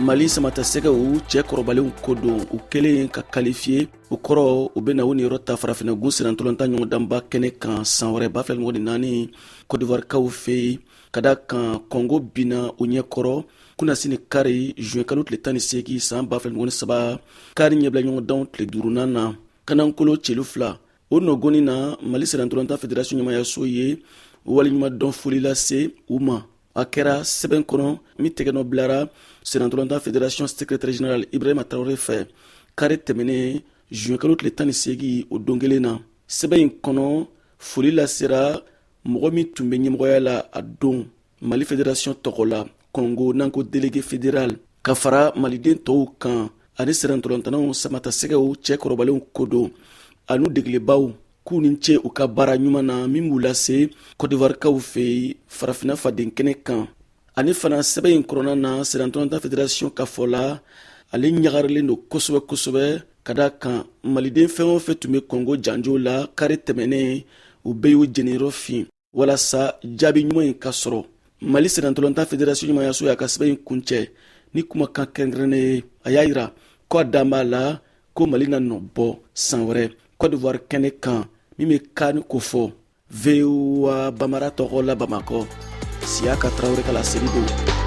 Mali samatasɛgɛw cɛ kɔrɔbalenw ko don, u kɛlen ka kalifiye, o kɔrɔ u bɛna u niyɔrɔ ta farafinnagun sennantolatan ɲɔgɔndanba kɛnɛ kan san wɛrɛ 2024 Kɔdiwarikaw fɛ yen, ka da kan Kɔngo binna u ɲɛkɔrɔ kunasini kari juin kalo tile 18 san 2023 CAN ɲɛbila ɲɔgɔndanw tile duurunan na, kanankolo celu fila. O nɔgɔni na, Mali sennantolatan federasiɔn ɲɛmayaso ye waleɲumandɔn foli lase u ma. A kɛra sɛbɛn kɔnɔ min tɛgɛnɔ bilara sennantolatan federasiɔn secrétaire général Ibrahima Tarawele fɛ kari tɛmɛnen juin kalo tile 18. O don kelen na, sɛbɛn in kɔnɔ, foli lasera mɔgɔ min tun bɛ ɲɛmɔgɔya la a don Mali federasiɔn tɔgɔ la Kɔngo, n'an ko délégué fédéral, ka fara maliden tɔw kan ani sennantolatannaw samatasɛgɛw cɛ kɔrɔbalenw ko don an'u degelibaw, k'u ni ce u ka baara ɲuman na min b'u lase Kɔdiwarikaw fɛ yen farafinna faden kɛnɛ kan. Ani fana, sɛbɛn in kɔnɔna na, sennantolatan federasiɔn ka fɔ la, ale ɲagarilen don kosɛbɛ kosɛbɛ, ka da kan maliden fɛn o fɛn tun bɛ Kɔngo janjo la kari tɛmɛnen, u bɛɛ y'u jeniyɔrɔ fin walasa jaabi ɲuman in ka sɔrɔ. Mali sennantolatan federasiɔn ɲɛmayaso y'a ka sɛbɛn in kuncɛ ni kumakan kɛrɛnkɛrɛnnen ye. A y'a yira ko a dan b'a la ko Mali na nɔ bɔ san wɛrɛ Côte d'Ivoire kɛnɛ kan min bɛ CAN kofɔ. VOA Bambara tɔgɔ la Bamakɔ, Siyaka Tarawele ka laseli don.